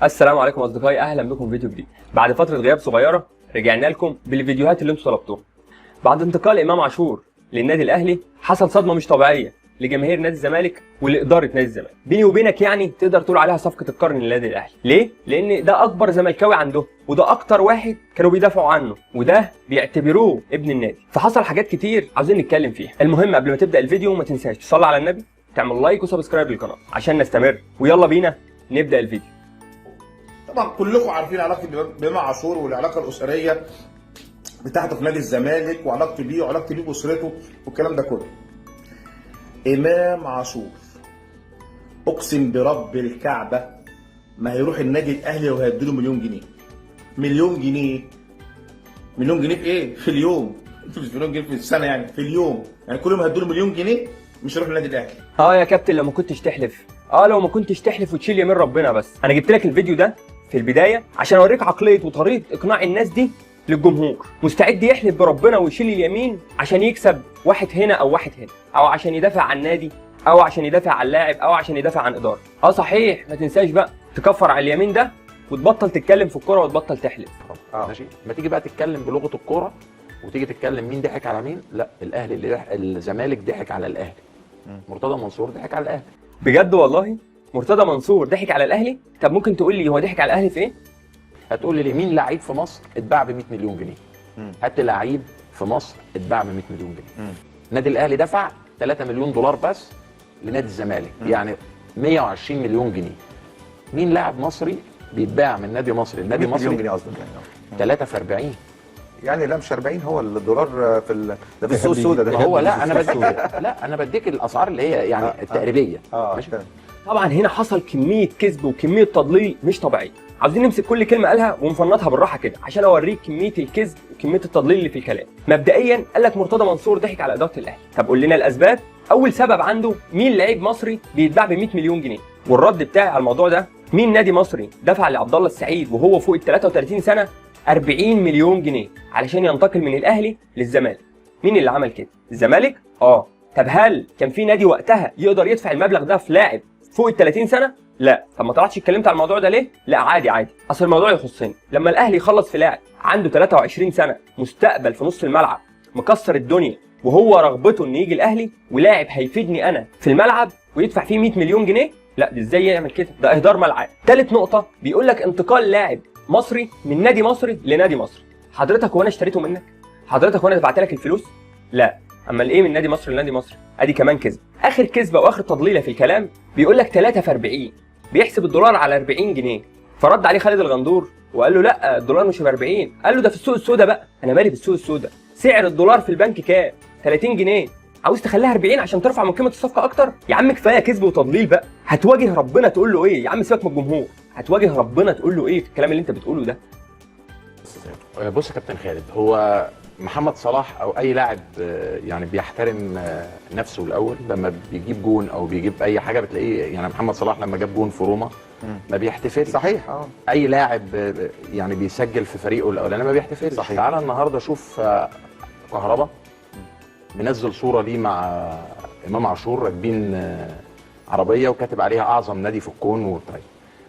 السلام عليكم اصدقائي، اهلا بكم في فيديو جديد. بعد فترة غياب صغيرة رجعنا لكم بالفيديوهات اللي انتم طلبتوها. بعد انتقال امام عاشور للنادي الاهلي حصل صدمة مش طبيعية لجماهير نادي الزمالك ولاداره نادي الزمالك. بيني وبينك يعني تقدر تقول عليها صفقة القرن للنادي الاهلي. ليه؟ لان ده اكبر زملكاوي عنده، وده اكتر واحد كانوا بيدافعوا عنه، وده بيعتبروه ابن النادي. فحصل حاجات كتير عاوزين نتكلم فيها. المهم قبل ما تبدا الفيديو ما تنساش تصلي على النبي، تعمل like و subscribe للقناة عشان نستمر، ويلا بينا نبدا الفيديو. طبعا كلكم عارفين علاقتي بامام عاشور والعلاقة الاسرية بتاعته في نادي الزمالك وعلاقتي بيه وعلاقتي بيه باسرته والكلام ده كله. امام عاشور اقسم برب الكعبة ما هيروح النادي الاهلي وهيديله مليون جنيه. مليون جنيه، مليون جنيه في ايه؟ في اليوم، مش مليون جنيه في السنة، يعني في اليوم، يعني كل يوم هيديله مليون جنيه مش هيروح النادي الاهلي. اه يا كابتن لو ما كنتش تحلف، لو ما كنتش تحلف وتشيل يمين ربنا. بس انا جبت لك الفيديو ده في البداية عشان اوريك عقلية وطريقه اقناع الناس دي للجمهور. مستعد يحلف بربنا ويشيل اليمين عشان يكسب واحد هنا او واحد هنا، او عشان يدافع عن النادي، او عشان يدافع عن اللاعب، او عشان يدافع عن ادارة. صحيح، ما تنساش بقى تكفر على اليمين ده وتبطل تتكلم في الكورة وتبطل تحلف. ماشي، ما تيجي بقى تتكلم بلغه الكورة وتيجي تتكلم مين ضحك على مين. لا، الاهلي اللي ضحك، الزمالك ضحك على الاهلي، مرتضى منصور ضحك على الاهلي. بجد والله مرتضى منصور ضحك على الاهلي؟ طب ممكن تقول لي هو ضحك على الاهلي في ايه؟ هتقول لي مين لعيب في مصر اتباع ب 100 مليون جنيه؟ هات لي لعيب في مصر اتباع ب 100 مليون جنيه. النادي الاهلي دفع 3 مليون دولار بس لنادي الزمالك، يعني 120 مليون جنيه. مين لاعب مصري بيتباع من نادي مصري لنادي مصري؟ 100 مليون جنيه قصدك يعني؟ 3 في 40 يعني. لا مش 40، هو الدولار في ده في السوق السوداء ده. هو لا انا بديك، لا انا بديك الاسعار اللي هي يعني التقريبيه. ماشي. طبعا هنا حصل كمية كذب وكمية تضليل مش طبيعية. عاوزين نمسك كل كلمة قالها ونفنطها بالراحة كده عشان اوريك كمية الكذب وكمية التضليل اللي في الكلام. مبدئيا قال لك مرتضى منصور ضحك على ادارة الاهلي. طب قول لنا الاسباب. اول سبب عنده مين لعيب مصري بيتباع ب 100 مليون جنيه؟ والرد بتاعي على الموضوع ده، مين نادي مصري دفع لعبد الله السعيد وهو فوق ال 33 سنة 40 مليون جنيه علشان ينتقل من الاهلي للزمالك؟ مين اللي عمل كده؟ الزمالك؟ طب هل كان في نادي وقتها يقدر يدفع المبلغ ده في لاعب فوق ال 30 سنة؟ لا. طب ما طلعتش اتكلمت على الموضوع ده ليه؟ لا عادي عادي، اصل الموضوع يخصني. لما الاهلي يخلص في لاعب عنده 23 سنة، مستقبل في نص الملعب، مكسر الدنيا، وهو رغبته انه يجي الاهلي، ولاعب هيفيدني انا في الملعب، ويدفع فيه 100 مليون جنيه، لا ده ازاي يعمل كده؟ ده اهدار ملعب. ثالث نقطة بيقول لك انتقال لاعب مصري من نادي مصري لنادي مصري. حضرتك وانا اشتريته منك؟ حضرتك وانا دفعت لك الفلوس؟ لا. اما الايه من نادي مصري لنادي مصري؟ ادي كمان كذب. اخر كذبه واخر تضليله في الكلام بيقول لك 3 في 40، بيحسب الدولار على 40 جنيه. فرد عليه خالد الغندور وقال له لا الدولار مش ب 40، قال له ده في السوق السوداء بقى. انا مالي بالسوق السوداء؟ سعر الدولار في البنك كام؟ 30 جنيه، عاوز تخليها 40 عشان ترفع من قيمة الصفقة اكتر؟ يا عم كفاية كذب وتضليل بقى. هتواجه ربنا تقول له ايه؟ يا عم سيبك من الجمهور، هتواجه ربنا تقول له ايه في الكلام اللي انت بتقوله ده؟ بص يا كابتن خالد، هو محمد صلاح او اي لاعب يعني بيحترم نفسه الاول. لما بيجيب جون او بيجيب اي حاجة بتلاقيه، يعني محمد صلاح لما جاب جون في روما ما بيحتفلش. صحيح. اي لاعب يعني بيسجل في فريقه الاولاني ما بيحتفلش. صحيح. تعالى النهارده شوف كهربا منزل صوره ليه مع امام عاشور راكبين عربية وكاتب عليها اعظم نادي في الكون. وطيب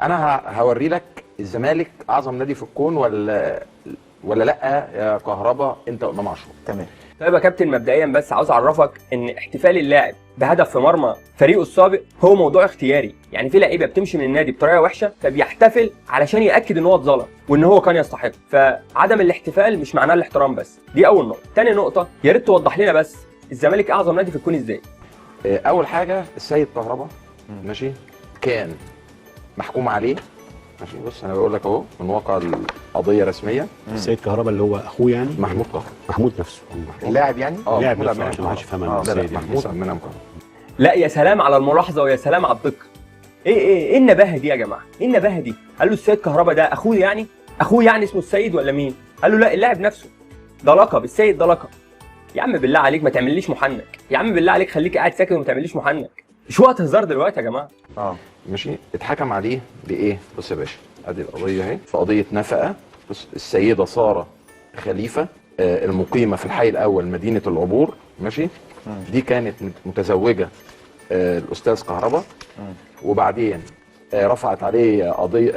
انا هوري لك الزمالك اعظم نادي في الكون ولا لا يا كهربا انت وامام عاشور. تمام. طيب يا كابتن مبدئيا بس عاوز اعرفك ان احتفال اللاعب بهدف في مرمى فريقه السابق هو موضوع اختياري. يعني في لعيبة بتمشي من النادي بطريقة وحشة فبيحتفل علشان ياكد ان هو اتظلم وان هو كان يستحق، فعدم الاحتفال مش معناه الاحترام بس. دي اول نقطة. تاني نقطة، يا ريت توضح لنا بس الزمالك اعظم نادي في الكون ازاي؟ اول حاجة السيد كهربا ماشي كان محكوم عليه. ماشي، بص انا بقول لك اهو من واقع القضية رسمية. السيد كهربا اللي هو اخوه يعني؟ محمود كهربا. محمود نفسه اللاعب يعني؟ اللاعب نفسه عشان ما حدش يفهمها. لا محمود عبد المنعم كهربا. لا يا سلام على الملاحظة ويا سلام على الدقة. ايه ايه ايه النباهه دي يا جماعة؟ ايه النباهه دي؟ قال له السيد كهربا ده اخوه يعني؟ اخوه يعني اسمه السيد ولا مين؟ قال له لا اللاعب نفسه ده لقب، السيد ده لقب. يا عم بالله عليك ما تعمليش محنك، يا عم بالله عليك خليك قاعد ساكت وما تعمليش محنك. مش وقت هزار دلوقتي يا جماعة. ماشي، اتحكم عليه بايه؟ بص يا باشا، ادي القضية اهي، في قضية نفقه. بص، السيدة ساره خليفة المقيمه في الحي الاول مدينة العبور، ماشي، دي كانت متزوجة الاستاذ كهربا، وبعدين رفعت عليه قضية،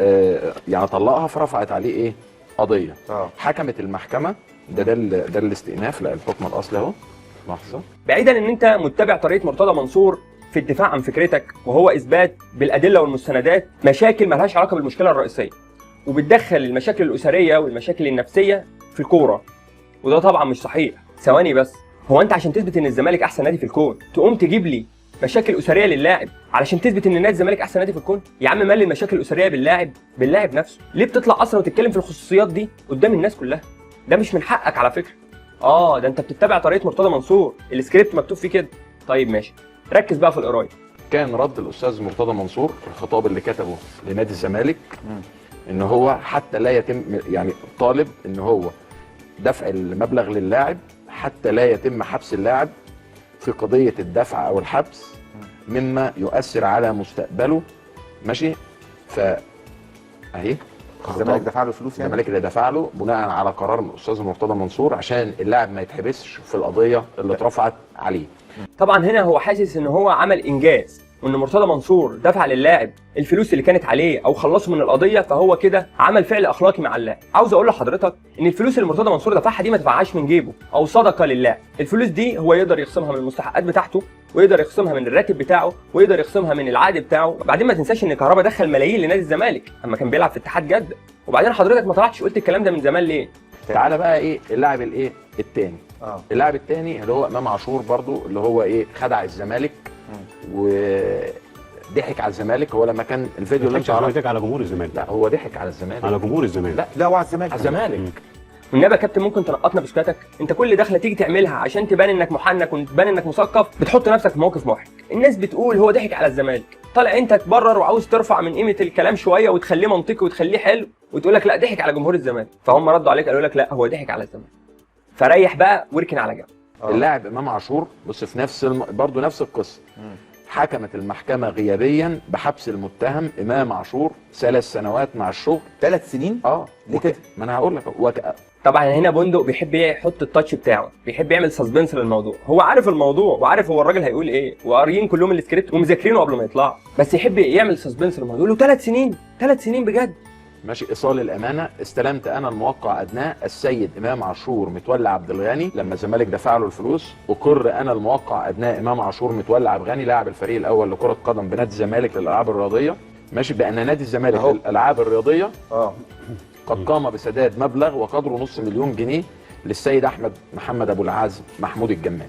يعني طلقها فرفعت عليه ايه؟ قضية. حكمت المحكمة، ده الاستئناف، لا الحكم الاصلي اهو. لحظة. بعيدا ان انت متبع طريقه مرتضى منصور في الدفاع عن فكرتك، وهو اثبات بالادلة والمستندات مشاكل مالهاش علاقة بالمشكلة الرئيسية، وبتدخل المشاكل الاسرية والمشاكل النفسية في الكورة، وده طبعا مش صحيح. ثواني بس، هو انت عشان تثبت ان الزمالك احسن نادي في الكون تقوم تجيب لي مشاكل اسرية للاعب علشان تثبت ان نادي الزمالك احسن نادي في الكون؟ يا عم مال المشاكل الاسرية باللاعب نفسه؟ ليه بتطلع اصلا وتتكلم في الخصوصيات دي قدام الناس كلها؟ ده مش من حقك على فكرة. ده انت بتتبع طريقه مرتضى منصور، السكريبت مكتوب فيه كده. طيب ماشي، ركز بقى في القراية. كان رد الاستاذ مرتضى منصور في الخطاب اللي كتبه لنادي الزمالك ان هو حتى لا يتم، يعني طالب ان هو دفع المبلغ للاعب حتى لا يتم حبس اللاعب في قضية الدفع او الحبس مما يؤثر على مستقبله. ماشي، ف اهي الزمالك دفع له فلوس، يعني الزمالك اللي دفع له بناء على قرار من الاستاذ مرتضى منصور عشان اللاعب ما يتحبسش في القضية اللي اترفعت عليه. طبعا هنا هو حاسس ان هو عمل انجاز، وان مرتضى منصور دفع للاعب الفلوس اللي كانت عليه او خلصه من القضية، فهو كده عمل فعل اخلاقي مع اللاعب. عاوز اقول لحضرتك ان الفلوس اللي مرتضى منصور دفعها دي ما دفعهاش من جيبه او صدقه للاعب، الفلوس دي هو يقدر يخصمها من المستحقات بتاعته، ويقدر يخصمها من الراتب بتاعه، ويقدر يخصمها من العقد بتاعه. بعدين ما تنساش ان كهربا دخل ملايين لنادي الزمالك اما كان بيلعب في اتحاد جده. وبعدين حضرتك ما طلعتش قلت الكلام ده من زمان ليه؟ تعالى بقى ايه اللاعب الايه الثاني. اللاعب الثاني اللي هو امام عاشور برضو، اللي هو ايه خدع الزمالك وضحك على الزمالك. هو لما كان الفيديو اللي انت عرفته ضحك على جمهور الزمالك. لا هو ضحك على الزمالك، على جمهور الزمالك. لا هو على الزمالك، على الزمالك. والنبي يا كابتن ممكن تنقطنا بسكاتك؟ انت كل دخله تيجي تعملها عشان تبان انك محنك وتبان انك مثقف بتحط نفسك في موقف محرج. الناس بتقول هو ضحك على الزمالك، طالع انت تبرر وعاوز ترفع من قيمة الكلام شوية وتخليه منطقي وتخليه حلو، وتقول لك لا ضحك على جمهور الزمالك، فهم ردوا عليك قالوا لك لا هو ضحك على الزمالك. فريح بقى واركن على جنب. اللاعب امام عاشور بص في نفس برضه نفس القصة. حكمت المحكمة غيابيا بحبس المتهم امام عاشور 3 سنوات مع الشغل. 3 سنين؟ ليه كده؟ ما انا هقول لك. طبعا هنا بندق بيحب يحط ال touch بتاعه، بيحب يعمل suspense للموضوع، هو عارف الموضوع وعارف هو الراجل هيقول ايه، وقاريين كلهم السكريبت ومذاكرينه قبل ما يطلعوا، بس يحب يعمل suspense للموضوع. يقول له 3 سنين، 3 سنين بجد. ماشي. ايصال الامانة، استلمت انا الموقع ادناه السيد امام عاشور متولي عبد الغني لما الزمالك دفع له الفلوس. اقر انا الموقع ادناه امام عاشور متولي عبد الغني لاعب الفريق الاول لكرة قدم بنادي الزمالك للالعاب الرياضية، ماشي، بان نادي الزمالك للالعاب الرياضية قد قام بسداد مبلغ وقدره 500,000 جنيه للسيد احمد محمد ابو العزم محمود الجمال.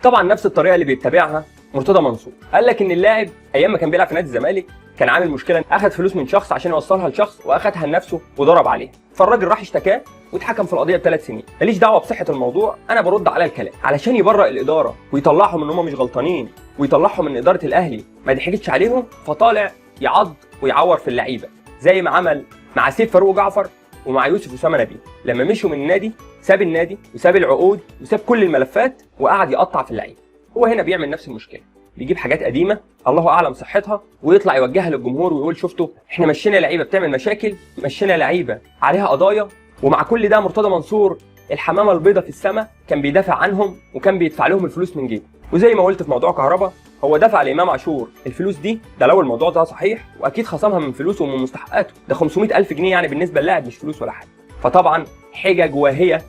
طبعا نفس الطريقة اللي بيتبعها مرتضى منصور. قال لك ان اللاعب ايام ما كان بيلعب في نادي الزمالك كان عامل مشكلة، اخذ فلوس من شخص عشان يوصلها لشخص واخدها لنفسه وضرب عليها، فالراجل راح اشتكاه واتحكم في القضية ب3 سنين. ماليش دعوه بصحة الموضوع، انا برد على الكلام علشان يبرئ الادارة ويطلعهم ان هم مش غلطانين، ويطلعهم ان ادارة الاهلي ما ضحكتش عليهم، فطالع يعض ويعور في اللعيبة زي ما عمل مع سيف فاروق جعفر ومع يوسف اسامة نبيل. لما مشوا من النادي ساب النادي وساب العقود وساب كل الملفات وقعد يقطع في اللعيبة. هو هنا بيعمل نفس المشكلة، بيجيب حاجات قديمة الله اعلم صحتها ويطلع يوجهها للجمهور ويقول شفتوا احنا مشينا لعيبة بتعمل مشاكل، مشينا لعيبة عليها قضايا. ومع كل ده مرتضى منصور الحمامة البيضاء في السماء كان بيدافع عنهم وكان بيدفع لهم الفلوس من جيبه. وزي ما قلت في موضوع كهربا، هو دفع لامام عاشور الفلوس دي، ده لو الموضوع ده صحيح، واكيد خصمها من فلوسه ومن مستحقاته، ده 500,000 جنيه يعني بالنسبة للاعب مش فلوس ولا حاجة. فطبعا حجج واهية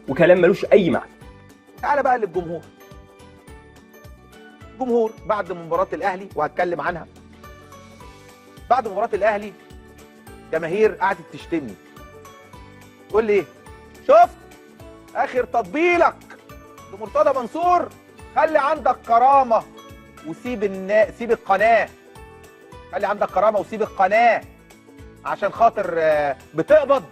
وكلام ملوش اي معنى. تعالى بقى للجمهور. الجمهور بعد مباراة الاهلي، وهتكلم عنها، بعد مباراة الاهلي جماهير قعدت تشتمني، تقول لي شفت اخر تطبيلك لمرتضى منصور، خلي عندك كرامة وسيب سيب القناة، خلي عندك كرامة وسيب القناة عشان خاطر بتقبض.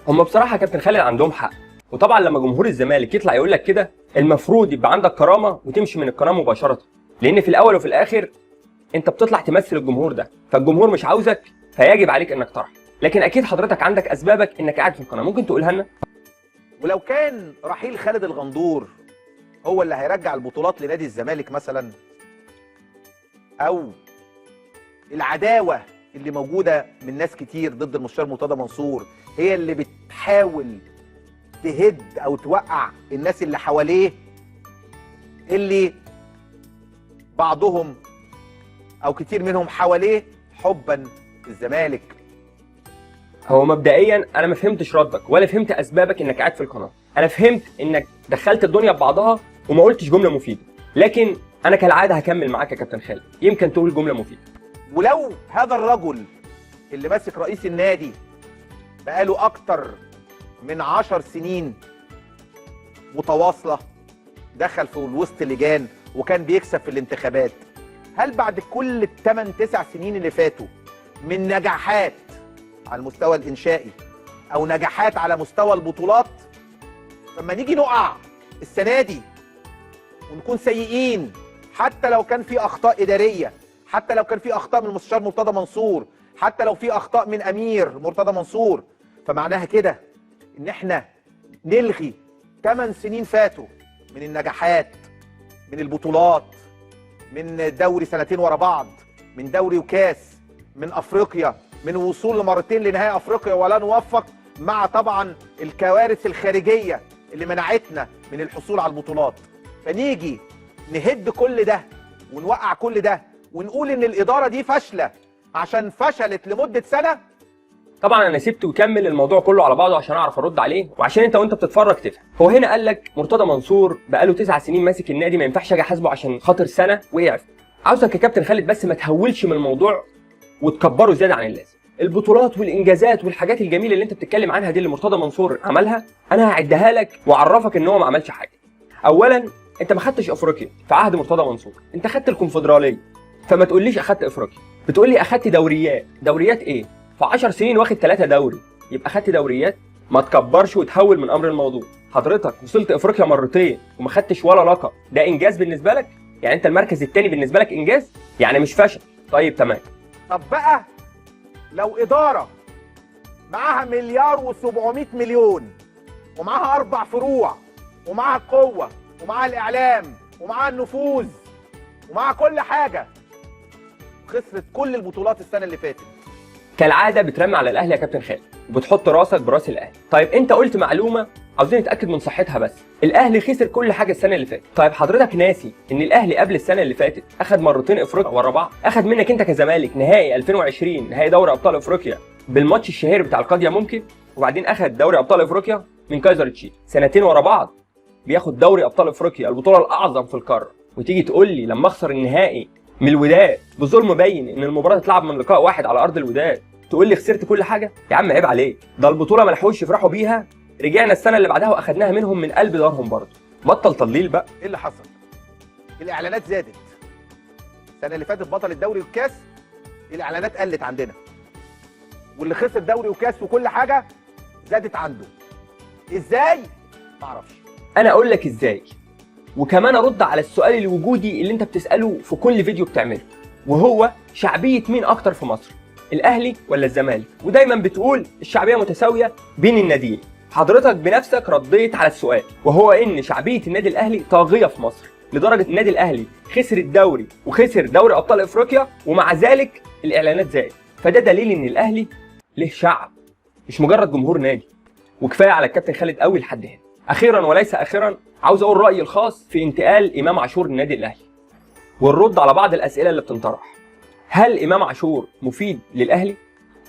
هم بصراحة يا كابتن خالد عندهم حق، وطبعا لما جمهور الزمالك يطلع يقول لك كده المفروض يبقى عندك كرامة وتمشي من القناة مباشرة، لان في الاول وفي الاخر انت بتطلع تمثل الجمهور ده، فالجمهور مش عاوزك فيجب عليك انك ترحل. لكن اكيد حضرتك عندك اسبابك انك قاعد في القناة، ممكن تقولها لنا؟ ولو كان رحيل خالد الغندور هو اللي هيرجع البطولات لنادي الزمالك مثلا، او العداوة اللي موجودة من ناس كتير ضد المستشار مرتضى منصور هي اللي بتحاول تهد او توقع الناس اللي حواليه، اللي بعضهم او كتير منهم حواليه حبا في الزمالك. هو مبدئيا انا ما فهمتش ردك ولا فهمت اسبابك انك قاعد في القناة. انا فهمت انك دخلت الدنيا ببعضها وما قلتش جملة مفيدة، لكن انا كالعادة هكمل معاك يا كابتن خالد، يمكن تقول جملة مفيدة. ولو هذا الرجل اللي ماسك رئيس النادي بقاله اكتر من 10 سنين متواصلة، دخل في وسط اللجان وكان بيكسب في الانتخابات، هل بعد كل 8 9 سنين اللي فاتوا من نجاحات على المستوى الإنشائي أو نجاحات على مستوى البطولات، لما نيجي نقع السنة دي ونكون سيئين، حتى لو كان في أخطاء إدارية، حتى لو كان في أخطاء من المستشار مرتضى منصور، حتى لو في أخطاء من أمير مرتضى منصور، فمعناها كده إن إحنا نلغي 8 سنين فاتوا من النجاحات، من البطولات، من دوري سنتين ورا بعض، من دوري وكاس، من أفريقيا، من وصول لمرتين لنهائي أفريقيا ولا نوفق، مع طبعا الكوارث الخارجية اللي منعتنا من الحصول على البطولات. فنيجي نهد كل ده ونوقع كل ده ونقول إن الإدارة دي فاشلة عشان فشلت لمدة سنة. طبعا انا سبته يكمل الموضوع كله على بعضه عشان اعرف ارد عليه، وعشان انت وانت بتتفرج تفهم. هو هنا قال لك مرتضى منصور بقاله 9 سنين ماسك النادي، ما ينفعش اجي احاسبه عشان خاطر سنة وقع. عاوزك يا كابتن خالد بس ما تهولش من الموضوع وتكبره زيادة عن اللازم. البطولات والانجازات والحاجات الجميلة اللي انت بتتكلم عنها دي اللي مرتضى منصور عملها، انا هعدها لك واعرفك ان هو ما عملش حاجة. اولا انت ما خدتش افريقيا في عهد مرتضى منصور، انت خدت الكونفدراليه، فما تقوليش اخدت افريقيا. بتقول لي اخدت دوريات، دوريات ايه؟ في 10 سنين واخد 3 دوري، يبقى خدت دوريات؟ ما تكبرش وتهول من امر الموضوع. حضرتك وصلت افريقيا مرتين وما خدتش ولا لقب، ده انجاز بالنسبة لك؟ يعني انت المركز الثاني بالنسبة لك انجاز؟ يعني مش فشل. طيب تمام. طب بقى لو ادارة معاها 1,700,000,000 ومعاها 4 فروع ومعاها القوة ومعاها الاعلام ومعاها النفوذ ومعاها كل حاجة، خسرت كل البطولات السنة اللي فاتت. كالعادة بترمي على الاهلي يا كابتن خالد وبتحط راسك براس الاهلي. طيب انت قلت معلومة عاوزين نتاكد من صحتها، بس الاهلي خسر كل حاجة السنة اللي فاتت. طيب حضرتك ناسي ان الاهلي قبل السنة اللي فاتت اخد مرتين افريقيا ورا بعض؟ اخد منك انت كزمالك نهائي 2020 نهائي دوري ابطال افريقيا بالماتش الشهير بتاع القاضية ممكن، وبعدين اخد دوري ابطال افريقيا من كايزر تشيف. سنتين ورا بعض بياخد دوري ابطال افريقيا، البطولة الاعظم في القارة، وتيجي تقول لي لما اخسر النهائي من الوداد بظلم باين ان المباراة تتلعب من لقاء واحد على ارض الوداد، تقول لي خسرت كل حاجة؟ يا عم عيب عليك، ده البطولة ما لحقوش يفرحوا بيها، رجعنا السنة اللي بعدها واخدناها منهم من قلب دارهم برضه. بطل تضليل بقى. ايه اللي حصل؟ الاعلانات زادت. السنة اللي فاتت بطل الدوري والكاس الاعلانات قلت عندنا، واللي خسر دوري وكاس وكل حاجة زادت عنده. ازاي؟ ما اعرفش. انا اقول لك ازاي، وكمان ارد على السؤال الوجودي اللي انت بتساله في كل فيديو بتعمله، وهو شعبية مين اكتر في مصر، الاهلي ولا الزمالك؟ ودايما بتقول الشعبية متساوية بين الناديين. حضرتك بنفسك رديت على السؤال، وهو ان شعبية النادي الاهلي طاغية في مصر، لدرجة النادي الاهلي خسر الدوري وخسر دوري ابطال افريقيا، ومع ذلك الاعلانات زادت. فده دليل ان الاهلي له شعب، مش مجرد جمهور نادي. وكفاية على الكابتن خالد قوي لحد هنا. اخيرا وليس اخرا، عاوز اقول رايي الخاص في انتقال امام عاشور للنادي الاهلي، والرد على بعض الاسئلة اللي بتنطرح. هل امام عاشور مفيد للاهلي؟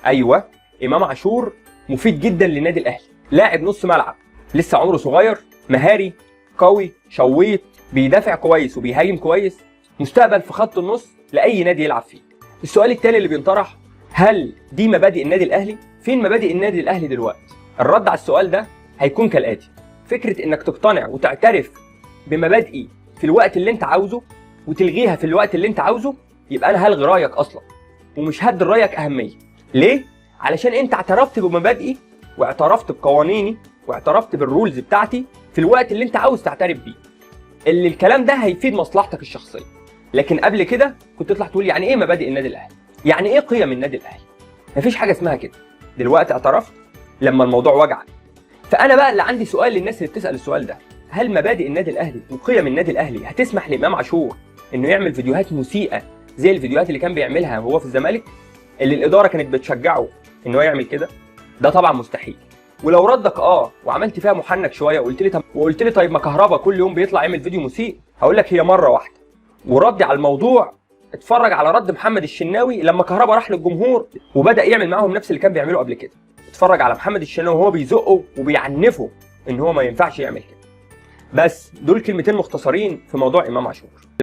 ايوه، امام عاشور مفيد جدا للنادي الاهلي. لاعب نص ملعب، لسه عمره صغير، مهاري، قوي، شويط، بيدافع كويس وبيهاجم كويس، مستقبل في خط النص لاي نادي يلعب فيه. السؤال التالي اللي بينطرح، هل دي مبادئ النادي الاهلي؟ فين مبادئ النادي الاهلي دلوقتي؟ الرد على السؤال ده هيكون كالاتي: فكرة انك تقتنع وتعترف بمبادئي في الوقت اللي انت عاوزه وتلغيها في الوقت اللي انت عاوزه، يبقى انا هلغي رايك اصلا ومش هدي رايك اهمية. ليه؟ علشان انت اعترفت بمبادئي واعترفت بقوانيني واعترفت بال rules بتاعتي في الوقت اللي انت عاوز تعترف بيه، اللي الكلام ده هيفيد مصلحتك الشخصية. لكن قبل كده كنت تطلع تقول يعني ايه مبادئ النادي الاهلي؟ يعني ايه قيم النادي الاهلي؟ مفيش حاجة اسمها كده. دلوقتي اعترفت لما الموضوع وجعك. فانا بقى اللي عندي سؤال للناس اللي بتسال السؤال ده، هل مبادئ النادي الاهلي وقيم النادي الاهلي هتسمح لامام عاشور انه يعمل فيديوهات مسيئه زي الفيديوهات اللي كان بيعملها وهو في الزمالك، اللي الادارة كانت بتشجعه ان هو يعمل كده؟ ده طبعا مستحيل. ولو ردك اه وعملت فيها محنك شوية وقلت لي طب، وقلت لي طيب ما كهربا كل يوم بيطلع يعمل فيديو مسيء، هقول لك هي مرة واحدة. وردي على الموضوع اتفرج على رد محمد الشناوي لما كهربا راح للجمهور وبدا يعمل معاهم نفس اللي كان بيعمله قبل كده. اتفرج على محمد الشناوي وهو بيزقه وبيعنفه ان هو ما ينفعش يعمل كده. بس دول كلمتين مختصرين في موضوع امام عاشور.